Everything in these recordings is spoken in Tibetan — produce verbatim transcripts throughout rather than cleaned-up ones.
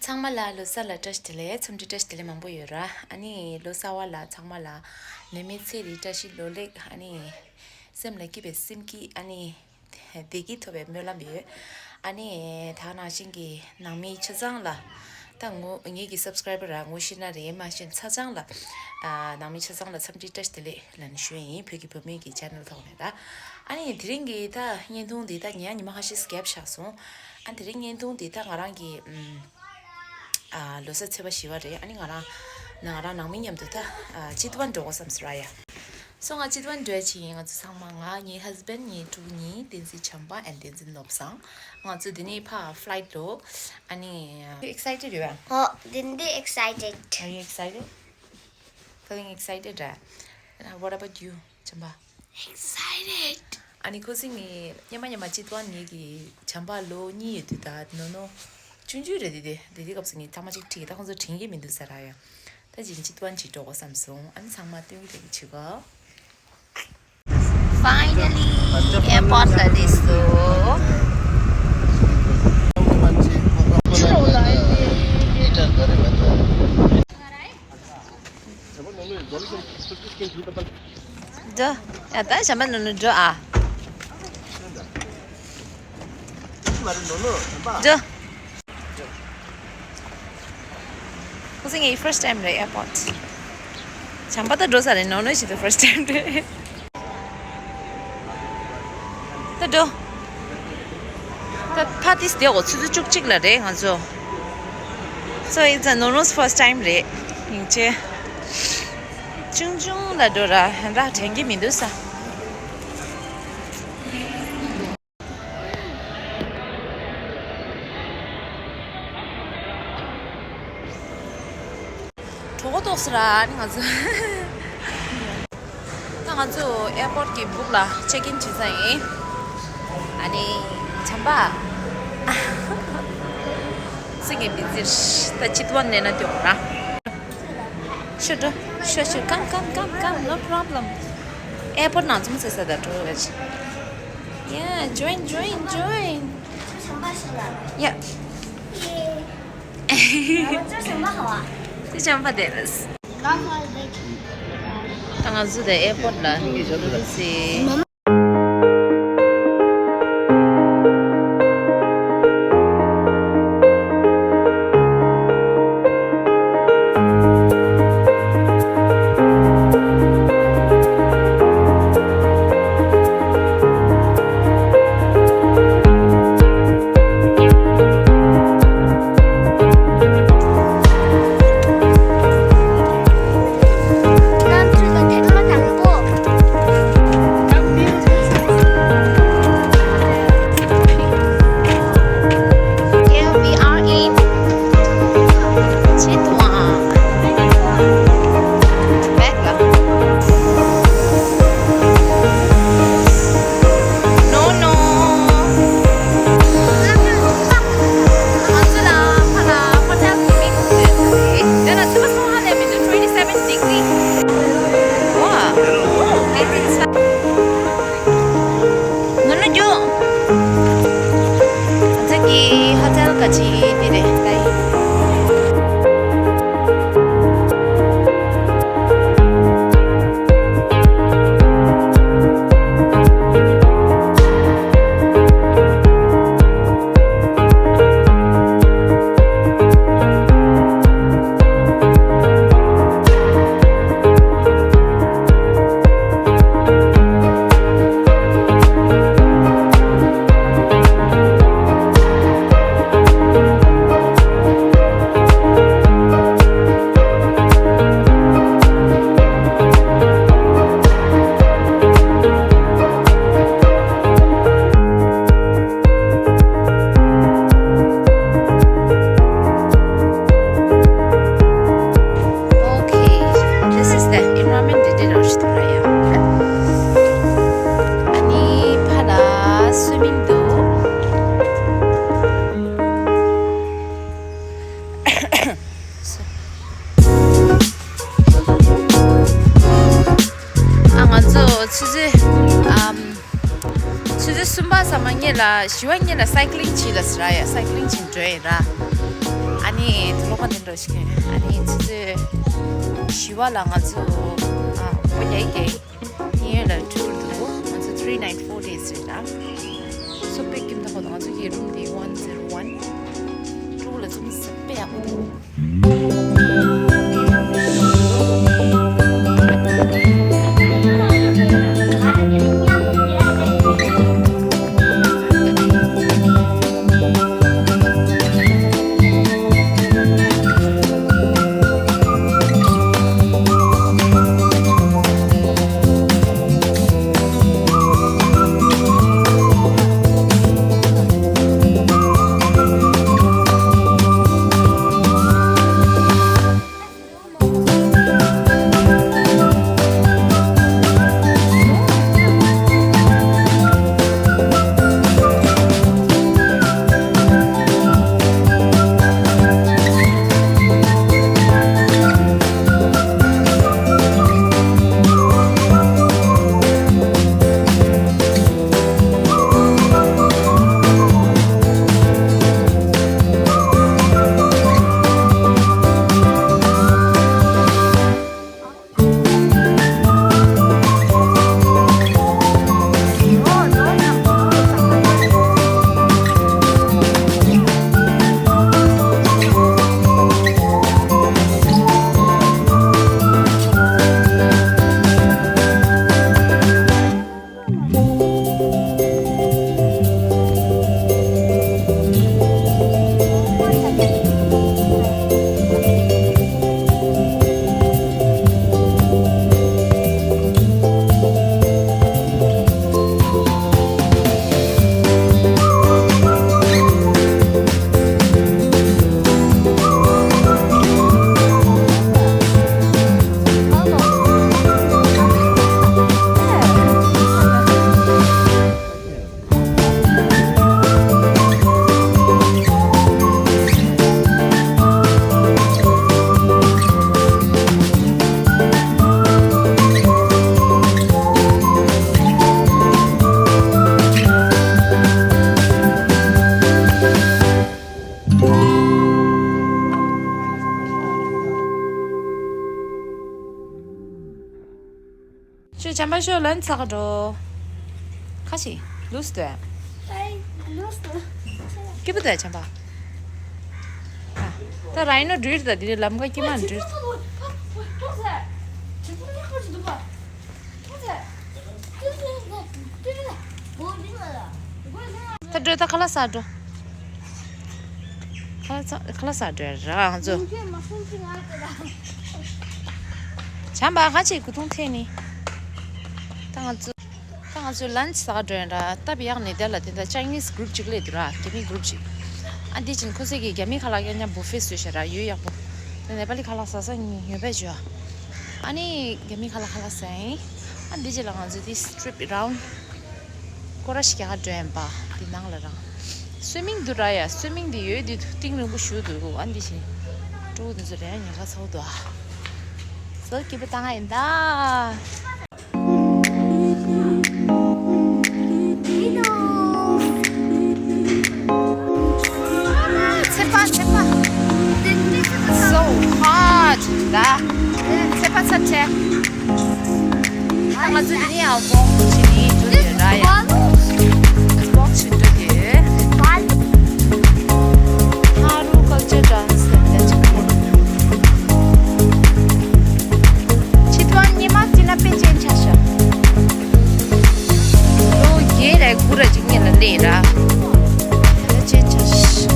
ཚང་མ་ལ་ལོ་གསར་ལ་བཀྲ་ཤིས་བདེ་ལེགས། འཚམས་འདྲི་བཀྲ་ཤིས་བདེ་ལེགས་མང་པོ་ཡོད་ར། ཨ་ནི་ལོ་གསར་བ་ལ་ཚང་མ་ལ་ནད་མེད་ཚེ་རིང་། བཀྲ་ཤིས་ལོ་ལེགས། ཨ་ནི་སེམས་ལ་སྐྱིད་པའི་སེམས་སྐྱིད། ཨ་ནི་བདེ་སྐྱིད་ཐོབ་པའི་སྨོན་ལམ་ཡོད། ཨ་ནི་ད་ག་ནང་བཞིན་གྱི་ནང་མི་ཆ་ཚང་ལ། ད་ངོ་ངེད་ཀྱི་སབ་སི་ཀ་རའི་བར་ར་ངོ་ཤེས་ན་རེད། མ་ཤེས་ན་ཆ་ཚང་ལ། ཨ་ནང་མི་ཆ་ཚང་ལ་འཚམས་འདྲི་བཀྲ་ཤིས་བདེ་ལེགས་ལབ་ནས་ཞུ་ཡ་ཡིན། བོད་ཀྱི་བུད་མེད་ཀྱི་ཆེ་ནལ་ཐོག་ནས་ར། ཨ་ནི་དེ་རིང་གི་ད་བརྙན་ཐུང་འདི་ད་ཉི་མ་ཉི་མ་ཁ་ཤས་གེབ་བཞག་སོང་། ཨ་དེ་རིང་བརྙན་ཐུང་འདི་ད་ང་རང་གི་ཨམ། ཨ་ལོ་གསར་ཚེས་པ་བཞི་པ་རེད། ཨ་ནི་ང་རང་ང་རང་ནང་མི་མཉམ་དུ་ད་ཨ་ཅི་ཏི་ཝན་འགྲོ་དགོས་བསམ་སོང་ར་ཡ། སོ་ང་ཅི་ཏི་ཝན་འགྲོ་ཡ་ཅིག་ཡིན། ང་ཚོ་ཚང་མ། ང་ངའི་ཧ་སི་བན་ཌི། ངའི་ཕྲུ་གུ་གཉིས། བསྟན་འཛིན་བྱམས་པ་and བསྟན་འཛིན་བློ་བཟང་། ང་ཚོ་འདི་ནས་ཕར་ཕ་ལའི་ཊི་ལོ། ཨ་ནི། You excited རེད་པ། Oh, Dindi excited. Are you excited? Feeling excited ར། And what about you, བྱམས་པ། Excited. ཨ་ནི་ཁོ་སིང་ངི་སྙེ་མ་སྙེ་མ་ཅི་ཏི་ཝན་ངེད་ཀྱི་བྱམས་པ་ལོ་གཉིས་ཡོད་དུས་ད་ནོ་ནོ་ཆུང་ཆུང་རེད། དེ་དེ་དེ་དེ་སྐབས་སུ་ངས་ཐ་མ་ཅིག་ཁྲིད། ད་ཁོང་ཚོ་དྲན་གྱི་མི་འདུག་ཟེར་ར་ཡ། ད་ཅི་ཅི་ཏི་ཝན་ཅིག་འགྲོ་དགོས་བསམ་སོང་། ཨ་ནི་ཚང་མ་སྟོན་གྱི་རེད་གི་ཆུ་གོ། Finally, airport ལ་སླེབས་སོང་། འགྲོ། ཡ་ད་བྱམས་པ་ནོ་ནོ་འགྲོ་ཨ། འགྲོ། ཁོ་ཚོ་ངའི་first time རེད་airport། བྱམས་པ་ད་འགྲོ་ས་རེད། ནོ་ནོ་ཞིག་ཏུ་first time རེད། ད་འགྲོ། ད་ཕ་ཏིས་དེ་འོ་ཆུ་ཚོད་བཅུ་གཅིག་ལ་རེད་ང་ཚོ། So it's a Nono's first time རེད། སྙིང་རྗེ། ཆུང་ཆུང་ལ་འགྲོ་ར་ཧན་ར་དྲན་གྱི་མི་འདུག་ས། གྲོད་ཁོག་ལྟོགས་སོང་ར། ཨ་ནི་ང་ཚོ། ད་ང་ཚོ་airport གི་སྦུག་ལ་check in བྱེད་ས་ཡིན། ཨ་ནི་བྱམས་པ། སེང་གེ་མི་ཚེ་ད་ཅི་ཏི་ཝན་ནས་ན་སྟོན་ར། ཤོ་འགྲོ། ཤོ་ཤོ། Come, come, come, come, no problem. Airport ནང་ཚུད་ཚེ་ས་ད་འགྲོ་ར་ཅི། Yeah, join, join, join. Yeah. ཅི་བྱམས་པ་དེ་རེད། ད་ང་ཚོ་དེ་airport ལ་འགྲོ་སྲིད། Here we are in Chitwan. Back up. No, no. ང་ཚོ་ལ་ཕ་ལ་hotel booking དེ་ལ་ཚོད་སོང་ཧ་ལས་མི་འདུག twenty seven degree. Wow. It is ནོར་ནོ་རྒྱུ། ང་ཚོ་གི་ཧོ་ཊེལ་ག་ཅི་འདི་རེད་ད་ཡིན། Okay, this is the environment འདི་འདྲ་རང་ཞིག་འདུག་ར་ཡ། ཨ་ནི་ཕ་ལ་སུའི་མིང་འདུག་ཨ་ང་ཚོ་ཆུ་ཚོད་ཨམ། ཆུ་ཚོད་གསུམ་པ་ཙམ་མ་སྔོན་ལ་བཞི་པ་སྔོན་ལ་སའི་ཀི་ལིང་བྱེད་ལ་ཟེར་ར་ཡ། སའི་ཀི་ལིང་བྱེད་འགྲོ་ཡིན་ར། ཨ་ནི། ནི་དུ་ལོག་པ་འདི་འགྲོ་ཞིག་ཨ་ནི་ཆུ་ཚོད་བཞི་པ་ལ་ང་ཚོ་ཨ་ཨོ་ཡ་ཡི་གེ་ཡིན་ལ་ཊུར་འདུག་ང་ཚོ་three night four days རེད་ད། སོ་པའི་ཀིམ་ཐོག་ང་ཚོ་གི་རུམ་དེ་one zero one ཊུར་ལ་ཚུམ་སི་པའི་ཡག་པོ་འདུག་ཁྱོད་བྱམས་པ་ཤོག་ལན་ཚ་ག་འགྲོ། ཁ་ཤི་ལུས་ཏེ། ཨེ་ལུས་ཏེ། སྐྱིད་པོ་དེ་བྱམས་པ། ད་ར་ཡིན་ནོ་འགྲུལ་ད་དེ་ལམ་ཀ་སྐྱིད་མ་འགྲུལ། ད་འགྲོ་ད་ཁ་ལག་ཟ་འགྲོ། ཁ་ལག་ཁ་ལག་ཟ་འགྲོ་ར་ང་ཚོ། བྱམས་པ་ཁ་ཆེ་གུ་ཐུང་ཐེ་ནི། ད་ང་ཚོ་ད་ང་ཚོ་ལན་ཆི་ཟ་འགྲོ་ཡིན་ར་སྟབས་ཡག་ནི་དེ་ལ་དེ་འདྲ་ཅའི་ནིས་གུ་རུབ་ཅིག་སླེབས་འདུག་ར་རྒྱ་མི་གུ་རུབ་ཅིག་ཨ་འདི་ཅིན་ཁོ་ཚོས་ཀྱི་རྒྱ་མི་ཁ་ལག་ཡང་ཉམས་བུ་ཧྥེ་བཟོས་ཤག་ར་ཡོད་ཡག་པོ། ད་ནེ་པ་ལི་ཁ་ལག་ཟ་ས་ཉོས་པས་བྱོས། ཨ་ནི་རྒྱ་མི་ཁ་ལག་ཁ་ལག་ཟ་ཡིན། ཨ་འདི་ཅི་ལ་ང་ཚོ་དེ་སི་ཊི་རིབ་རའུན་ཌི་སྐོར་ར་ཞིག་རྒྱག་འགྲོ་ཡིན་པ་དེ་ནང་ལ་རང་སུའི་མིང་འདུག་ར་ཡ་སུའི་མིང་དེ་ཡོད་དུས་གཏིང་རིང་པོ་ཞུ་འདུག་ཨ་འདི་བཞིན་ཕྲུ་གུ་དེ་ཚོ་རེ་རེ་ཉལ་ཁ་ཚ་བོ་འདུག་ཨ་ཟོ་སྐྱིད་པོ་བཏང་ཡིན་ད། ཚད་པ་ཚད་པ། So hot ད། ཚད་པ་ཚད་ཚད། ང་ཚོ་འདི་ནས་ཡང་ཝོག་བྱེད་ནི་འགྲོ་དེ་ར་ཡ། ཝོག་བྱེད་འགྲོ་དེ། ཧ་རུ་ཀལ་ཅར་ཌན་སི་ལ་འདི་འདྲ་ཅིག་རེད། ཕྱི་དོན་ཉི་མ་དེ་ན་དཔེ་ཅན་ཆ་ཤ། ལོ་རྒྱས་རེ་དགུ་ར་ཅིག་ཉེ་ལ་ལས་ར། དཔེ་ཅན་ཆ་ཤ།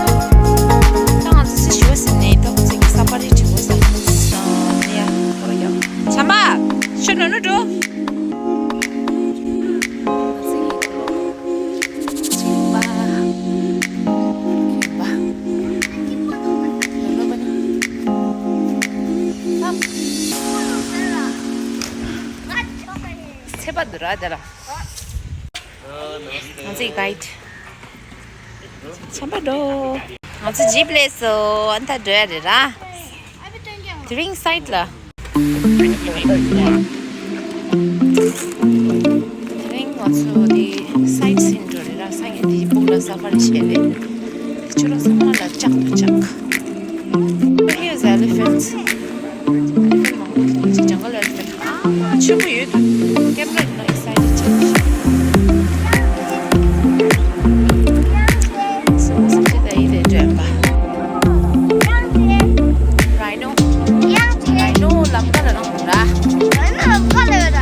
ད་ང་ཚོ་སི་ཞུ་བ་ཟིན་ནས་ད་ཁོ་ཚོ་གི་ས་པ་རི་བྲིས་དགོས་ས་ཡིན། ཡ་ཁོ་ར་ཡ། བྱམས་པ། ཤོ་ནོ་ནོ་འགྲོ། ཚད་པ་འདུག་ར་དེ་ལ། ང་ཚོའི་གའིཌ་ཆམ་པ་འགྲོ། ང་ཚོ་ཇིབ་ལས་སོ་ཨན་ཐ་འགྲོ་ཡ་རེད་ར། དེ་རིང་སའིཊ་ལ། དེ་རིང་ང་ཚོ་དེ་སའིཊ་སིན་འགྲོ་རེད་ར། སང་ཉིན་དེ་སྦུག་ལ་སཱ་ཕ་རི་བྱས་རེད། དེ་ཆུ་ར་ཚང་མ་ལ་ལྕགས་དང་ལྕགས། Here's elephants. Elephant མང་པོ་འདུག་ཅིག་ཇང་གལ་ཨེ་ལི་ཕེན་ཊི། ཨ་མ་ཆེན་པོ་ཡོད་འདུག་ཀེམ་ར་ཡིན་ན་ཨེག་སའི་ཊེཌ་ཆགས་ཤག་སོ་སོ་ཅི་ད་ཡིན་ལས་དྲན་པ། རའི་ནོ། རའི་ནོ་ལམ་ཁ་ལ་རང་འདུག་ར། རའི་ནོ་ལམ་ཁ་ལ་ཡོད་ར།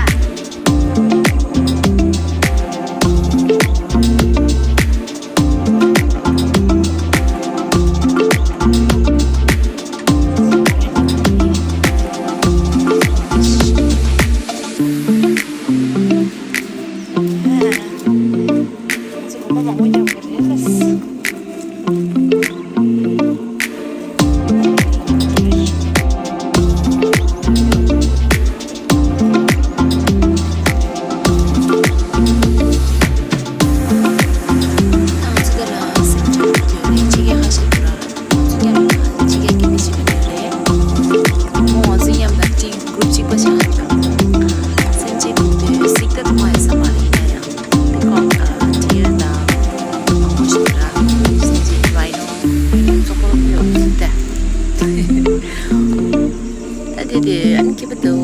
ད་དེ་དེ་ཨན་ཁེ་པ་དོ།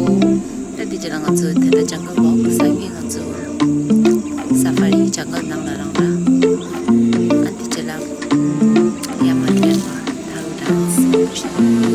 ད་དེ་ཅི་ལ་ང་ཚོ་དེ་ད་ཇང་གལ་ཝོག་ས་གི་ང་ཚོ་སཱ་ཕ་རི་ཇང་གལ་ནང་ལ་རང་ལ་ཨ་དེ་ཅི་ལ་ཡ་མ་དེ་ལ་ད་རུ་ད།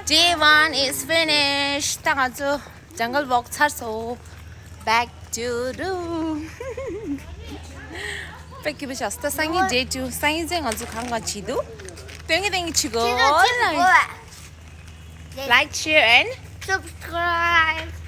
Day one is finished. ད་ང་ཚོ་ཇང་གལ་ཝོག་ཚར་སོང་། Back to room. དཔེ་སྐྱིད་པོ་ཆགས་སོང་། ད་སང་ཉིན་day two། སང་ཉིན་ཚེ་ང་ཚོ་གང་གང་བྱེད་འདུག་སྟོན་གི་སྟོན་གི་བྱེད་དགོས། Like, share and subscribe.